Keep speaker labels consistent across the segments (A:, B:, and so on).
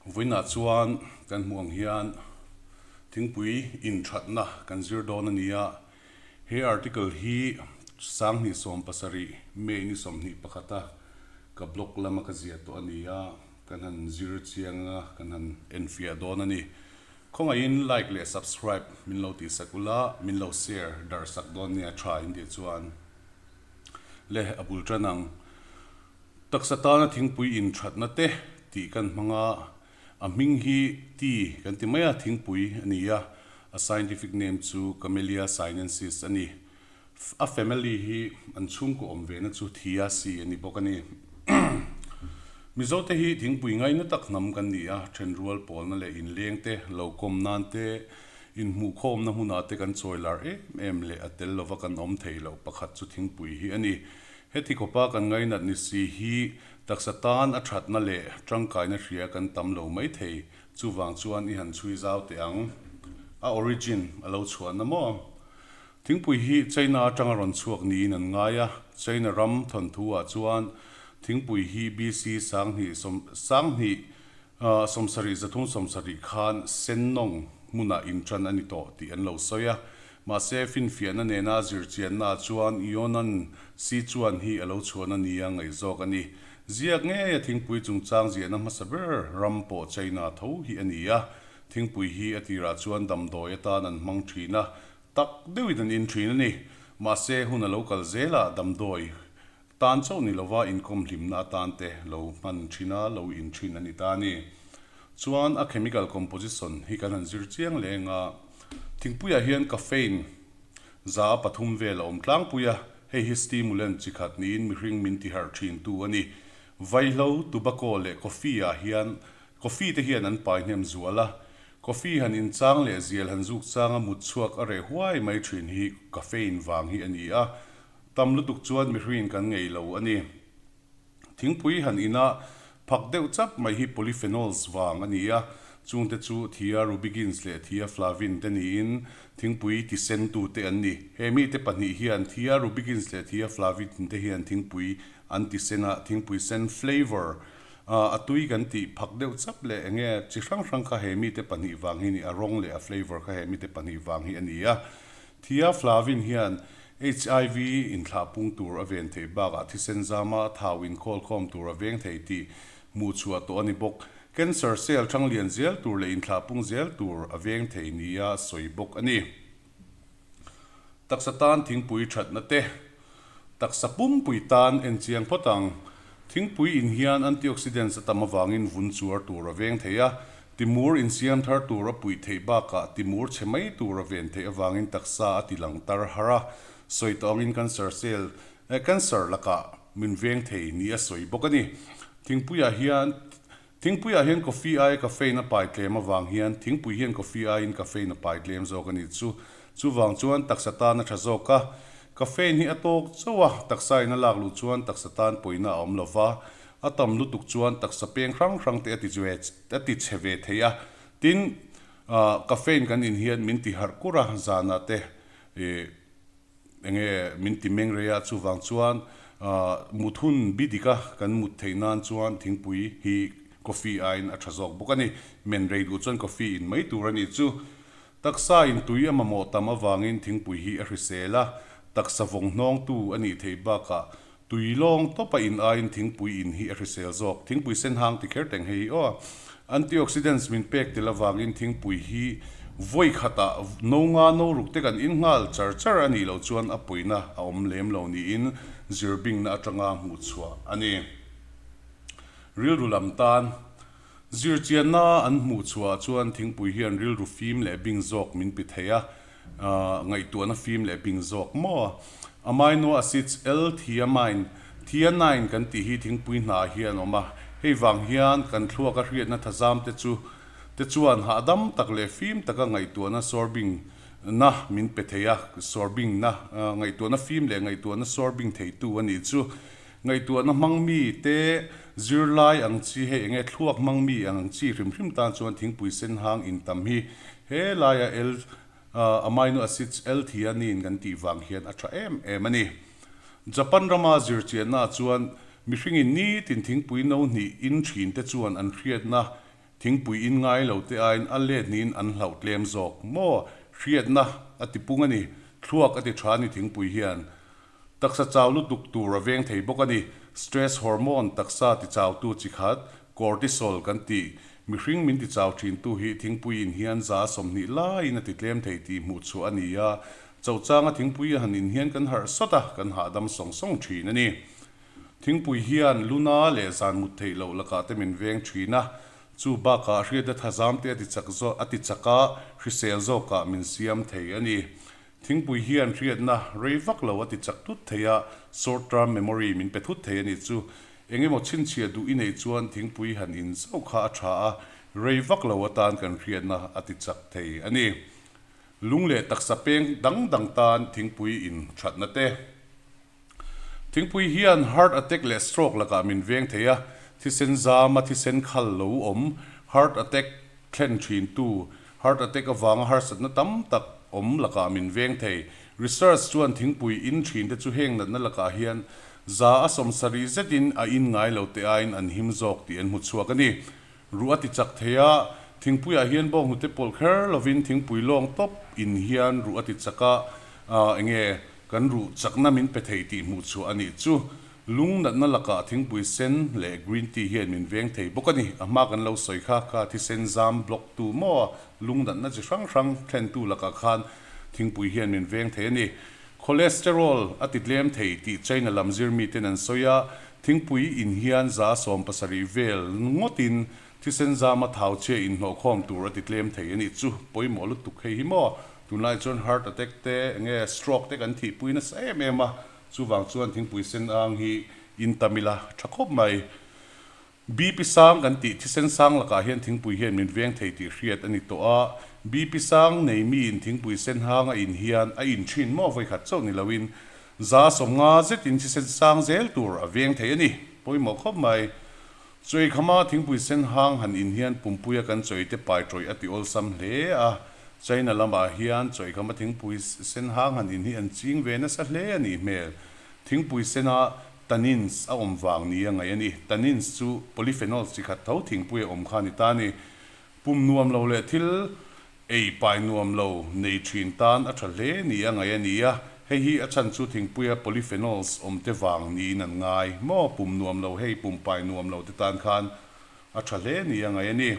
A: Vawiinah chuan kan hmuh ang hian thingpui inthatna kan zir dawn a ni a. He article hi 2017 May ni 21 a ka blog lama ka ziah tawh a ni a, kan han zir chiang a, kan han enfiah dawn a ni. Khawngaihin like leh subscribe min lo tihsak ula, min lo share darh sak dawn nia tha in tih chuan le a bul tan ang. Taksa tana thingpui inthatna te tih kan hmang a, a hming hi tea kan ti mai a, thingpui a ni a, a scientific name chu Camellia sinensis a ni. A family hi an chhungkaw awm ve na chu Theaceae a ni bawk a ni. Mizote hi thingpui ngaina tak hnam kan ni a, thenrual pawlna leh inleng te, lo kawm nan te, inhmuhkhawmna hmunah te kan chawi lar em em leh a tel lova kan awm theih loh pakhat chu thingpui hi a ni. Heti khawpa kan ngainat ni si hi taksa tan a thatna leh tangkaina hria kan tam lo mai thei, chuvang chuan i han chhui zau teh ang. A origin a lo chhuahna maw? Thingpui hi China atanga rawn chhuak niin an ngai a, China ram thawnthu ah chuan thingpui hi BC 2000 20 70 370 khan Sennong hmunah inṭan a ni tawh tih an lo sawi a. Mahse, finfiahna nena zirchiannaah chuan Yonan Sichuan hi a lo chhuahna nia ngaih zawk a ni. Ziak ngeia thingpui chungchang ziahna hmasa ber ram pawh China tho hi a ni a. Thingpui hi a tirah chuan damdawi atan an hmang ṭhin a, tak deuhin an in ṭhin a ni. Mahse, hun a lo kal zelah damdawi Tan chauh ni lova inkawm hlimna atan te lo hman thin a, lo in thin a ni ta a ni. Chuan a chemical composition hi kan han zir chiang leng a, thingpuiah hian caffeine 3% vel a awm tlangpui a, hei hi stimulant chi khat niin mihring min tiharh thin tu a ni. Vaihlo, tobacco leh coffee ah hian coffee te hian an pai hnem zual a, coffee han inchang leh zial han zuk changa mut chhuak a reh huai mai thin hi caffeine vang hi a ni a, Tam lutuk chuan mihringin kan ngei lo a ni. Thingpui han ina phak deuh chap mai hi polyphenols vang a ni a, chungte chu thearubigins leh theaflavin te niin thingpui tisentute an ni. He mite pahnih hian thearubigins leh theaflavin te hian thingpui an tisen a, thingpui sen flavour a tui kan tih phak deuh chap leh enge chi hrang hrang kha he mite pahnih vang hi a ni, a rawng leh a flavour kha he mite pahnih vang hi a ni a. Theaflavin hian HIV inthlah pung tur a ven theih bakah thisen zama thau inkhawlkhawm tur a veng thei tih hmuh chhuah tawh a ni bawk. Cancer cell thang lian zel tur leh inthlah pung zel tur a veng thei nia sawi bawk a ni. Taksa tan thingpui thatna te, taksa pumpui tan en chiang phawt ang. Thingpui in hian antioxidants a tam avangin vun chuar tur a veng thei a, Timur insiam thar tur a puih theih bakah Timur chhe mai tur a ven theih avangin taksa a ti lang tar har a, sawi tawh angin cancer cell, cancer lakah min veng thei ni a sawi bawk a ni. Thingpuiah hian Thingpuiah hian coffee aia caffeine a pai tlem avang hian thingpui hian coffee aiin caffeine a pai tlem zawk a nih chu. Chuvang chuan taksa tan a tha zawk a, caffeine hi a tawk chauh a, taksa in a lak luh chuan taksa tan pawina a awm lova, a tam lutuk chuan taksa peng hrang hrang te a ti a ti chhe ve thei a, tin caffeine kan in hian min ti harh kur a, zanah te ih enge min ti meng rei a, chuvang chuan mut hun bi dik a kan mut theih nan chuan thingpui hi coffee aiin a tha zawk bawk a ni, men rei duh chuan coffee in mai tur a nih chu. Taksa in tui a mamawh tam avangin thingpui hi a hrisel a, taksa vawng hnawngtu a nih theih bakah Tui lawng tawpa in aiin thingpui in hi a hrisel zawk. Thingpui sen hang ti kher teng hei hi aw. Antioxidants min pek tel avangin thingpui hi vawi khatah no nga no ruk te kan in nghal char char a nih loh chuan a puina a awm lem lo niin zirbingna atanga hmuh chhuah a ni. Rilru lam tan Zirchianna an hmuh chhuah chuan thingpui hian rilru fim leh bing zawk min pe thei a, ngaihtuahna fim leh bing zawk maw? Amino acids L-theamine, theanine kan tih hi thingpui hnah hian a awm a, hei vang hian kan thluaka hriatna thazam te chu te chuan hahdam tak leh fim taka ngaihtuahna sorbing na min pe thei a, sorbing na, ngaihtuahna fim leh ngaihtuahna sorbing theitu a nih chu. Ngaihtuahna hmang mi te zirlai ang chi hei enge thluak hmang mi ang chi hrim hrim tan chuan thingpui sen hang in tam hi he laia L amino acids L-theanine kan tih vang hian a tha em em a ni. Japan rama zirchianna ah chuan mihringin nitin thingpui no hnih in thin te chuan an hriatna. Thingpui in ngai lo te aiin a let niin an hlauh tlem zawk maw? Hriatna a ti pung a ni. Thluak a ti tha a ni thingpui hian. Taksa chau lutuk tur a veng thei bawk a ni. Stress hormone taksa ti chautu chi khat, cortisol kan tih, mihring min ti chau thintu hi thingpui in hian 20% laiin a ti tlem thei tih hmuh chhuah a ni a. Chauchanga thingpui a han in hian kan harh sawt a, kan hahdam sawng sawng thin a ni. Thingpui hian luna leh zan mut theih loh lakah te min veng thin a, chu bakah hriatna thazam te a ti chak zawk a ti chak a, hrisel zawkah min siam thei a ni. Thingpui hian hriatna rei vak lo a ti chak thut thei a, short term memory min pe thut thei a nih chu. Eng emaw chhinchhiah duh i neih chuan thingpui han in zauh kha a tha a, rei vak lo atan kan hriatna a ti chak thei a ni. Lung leh taksa peng dang dang tan thingpui in thatna te. Thingpui hian heart attack leh stroke lakah min veng thei a, thisen zama thisen khal lo awm, heart attack thlen thintu, heart attack avanga harsatna tam tak awm lakah min veng thei. Research chuan thingpui in thinte chu heng natna lakah hian 70% zetin a in ngai lo te aiin an him zawk tih an hmu chhuak a ni. Ruh a ti chak thei a, thingpuiah hian bawng hnute pawlh kher lovin thingpui lawng tawp in hian ruh a ti chak a, enge kan ruh chakna min pe thei tih hmuh chhuah a nih chu. Lung natna lakah thingpui sen leh green tea hian min veng thei bawk a ni. A hma kan lo sawi kha kha thisen zam block tu maw lung natna chi hrang hrang thlentu lakah khan thingpui hian min veng thei a ni. Cholesterol a ti tlem thei tih China lam zir miten an sawi a, Thingpui in hian 70% vel ngawtin thisen zama thau chhia inhnawhkhawm tur a ti tlem thei a nih chu. Pawimawh lutuk hei hi maw? Tunlai chuan heart attack te enge stroke te kan thihpui nasa em em a, chuvang chuan thingpui sen ang hi in tam ila tha khawp mai. BP sang kan tih thisen sang lakah hian thingpui hian min veng thei tih hriat a ni tawh a, BP sang nei miin thingpui sen hang a in hian a in thin maw vawikhat chauh ni loin 50% zetin thisen sang zel tur a veng thei a ni. Pawimawh khawp mai. Chawi khama thingpui sen hang han in hian pumpuia kan chawi te pai tawih a ti awlsam hle a, China lamah hian chawi khama thingpui sen hang han in hi an ching ve nasa hle a nih hmel. Thingpui sena Tannins a awm vang ni a ngaih a ni. Tannins chu polyphenols chi khat tho thingpui a awm kha a ni ta a ni. Pum nuam lo leh thil ei pai nuam lo nei thin tan a tha hle ni a ngaih a ni a. Hei hi a chhan chu thingpuia polyphenols awm te vang niin an ngai. Maw pum nuam lo hei pum pai nuam lo te tan khan a tha hle ni a ngaih a ni.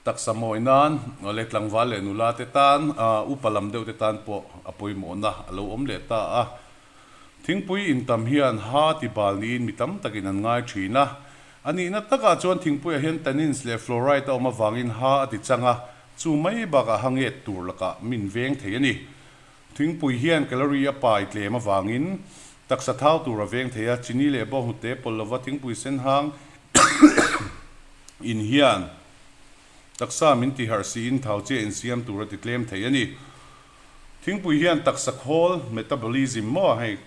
A: Taksa mawi nan leh tlangval leh nula te tan, upa lam deuh te tan pawh a pawimawhna a lo awm leh ta a. Thingpui intam hian ha ti bal niin mi tam takin an ngai thin a. A nihna takah chuan thingpuiah hian tannins leh fluoride a awm avangin ha a ti chang a, chu mai bakah ha nget tur lakah min veng thei a ni. Thingpui hian calorie a pai tlem avangin taksa thau tur a veng thei a, chini leh bawnghnute pawlh lova thingpui sen hang in hian taksa min tiharh siin thau chiah insiam tur a ti tlem thei a ni. Thingpui hian taksa khawl, metabolism, maw hei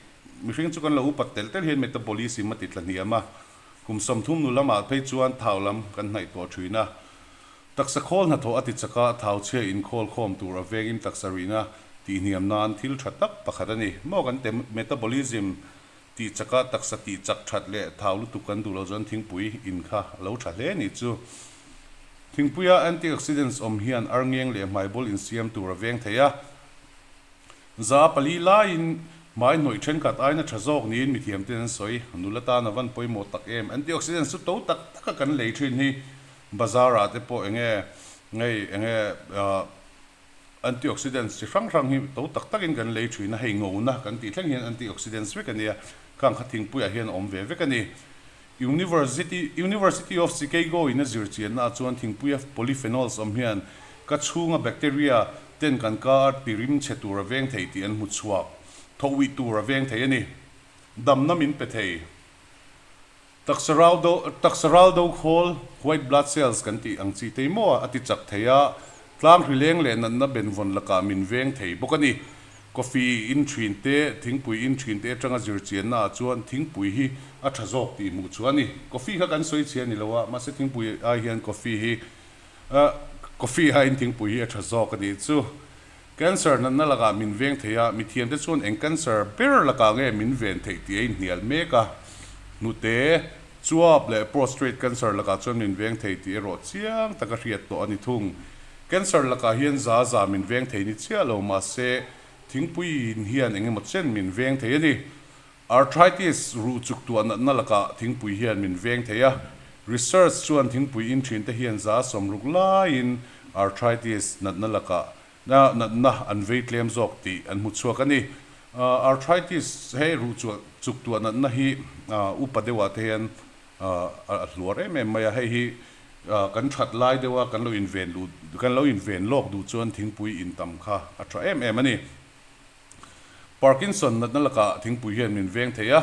A: mihring chu kan lo upat telh telh hian metabolism a ti tla hniam a, kum 30 nu lamah phei chuan thau lam kan hnaih tawh thin a. Taksa khawl hnathawh a ti chak a, thau chhia inkhawl khawm tur a vengin taksa rihna tihhniam nan thil tha tak pakhat a ni. Maw kan te metabolism tih chak a, taksa tih chak that leh thau lutuk kan duh loh chuan thingpui in kha a lo tha hle a nih chu. Thingpuia antioxidants awm hian arngeng leh hmaibawl insiam tur a veng thei a. 4% laiin hmai hnawih thenkhat aina tha zawk niin mithiam ten an sawi. Nula tan a van pawimawh tak em. Antioxidants chu to tak taka kan lei thin hi Bazar ah te pawh enge ngei enge antioxidants chi hrang hrang hi to tak tak in kan lei thin a, hei ngona kan tih thleng hian antioxidants vek a nia, khang kha thingpui ah hian a awm ve vek a ni. University University of Chicago in a zir chianna ah chuan thingpuia polyphenols awm hian ka chhunga bacteria ten kan ka a ti rim chhe tur a veng thei tih an hmu chhuak, thawhwih tur a veng thei a ni. Damna min pe thei. Taksa ral do, taksa ral do khawl, white blood cells kan tih ang chi te maw a ti chak thei a, tlang hri leng leh natna benvawn lakah min veng thei bawk a ni. Coffee in thin te, thingpui in thin te atanga zir chianna ah chuan thingpui hi a tha zawk tih hmuh chu a ni. Coffee kha kan sawi chhia ni lo a, mahse thingpui ai hian coffee hi, coffee aiin thingpui hi a tha zawk a nih chu. Cancer natna lakah min veng thei a, mithiamte chuan eng cancer ber lakah nge min ven theih tih a inhnial mek a. Hnute, Chuap leh prostrate cancer lakah chuan min veng thei tih erawh chiang taka hriat tawh a ni thung. Cancer lakah hian za za min veng thei ni chiah lo mahse thingpui in hian eng emaw chen min veng thei a ni. Arthritis ruh chuk tuah natna lakah thingpui hian min veng thei a. Research chuan thingpui in thinte hian za 60 laiin arthritis natna lakah natna an vei tlem zawk tih an hmu chhuak a ni. Arthritis hei ruh chuk tuah natna hi upa deuhah te hian a hluar em em mai a. Hei hi kan that lai deuha kan lo inven luh kan lo inven lawk duh chuan thingpui in tam kha a tha em em a ni. Parkinson natna lakah thingpui hian min veng thei a,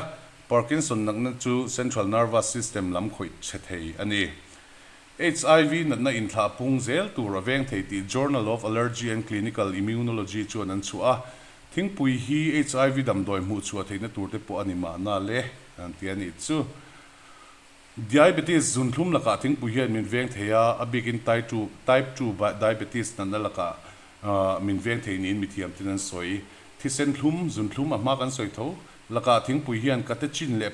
A: Parkinson natna chu central nervous system lam khawih chhe thei a ni. HIV natna inthlah pung zel tur a veng thei tih Journal of Allergy and Clinical Immunology chuan an chhuah a, thingpui hi HIV damdawi hmuh chhuah theihna tur te pawh a ni mahna le an ti a nih chu. Diabetes zunthlum lakah thingpui hian min veng thei a, a bikin type 2, type 2 diabetes natna lakah min veng thei niin mithiam ten an sawi. Thisen thlum, zunthlum a hma kan sawi tho, lakah thingpui hian catechin leh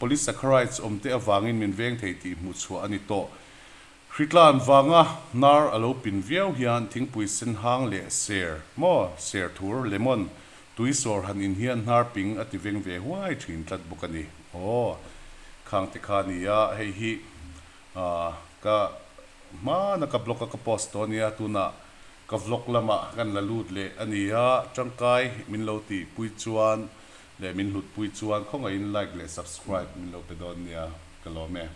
A: polysaccharides awmte avangin min veng thei tih hmuh chhuah a ni tawh. Hritlan vanga hnar a lo pin viau hian thingpui sen hang leh ser maw, ser thur, lemon, tui sawr han in hian hnar ping a ti veng ve huai thin tlat bawk a ni. Aw, khang te kha nia, hei hi ka hmana ka blog a ka post tawh a nia, tunah ka vlog lamah kan la lut leh a nia, tangkai min lo tihpui chuan leh min hlutpui chuan khawngaihin like leh subscribe min lo pe dawn nia, ka lawm e.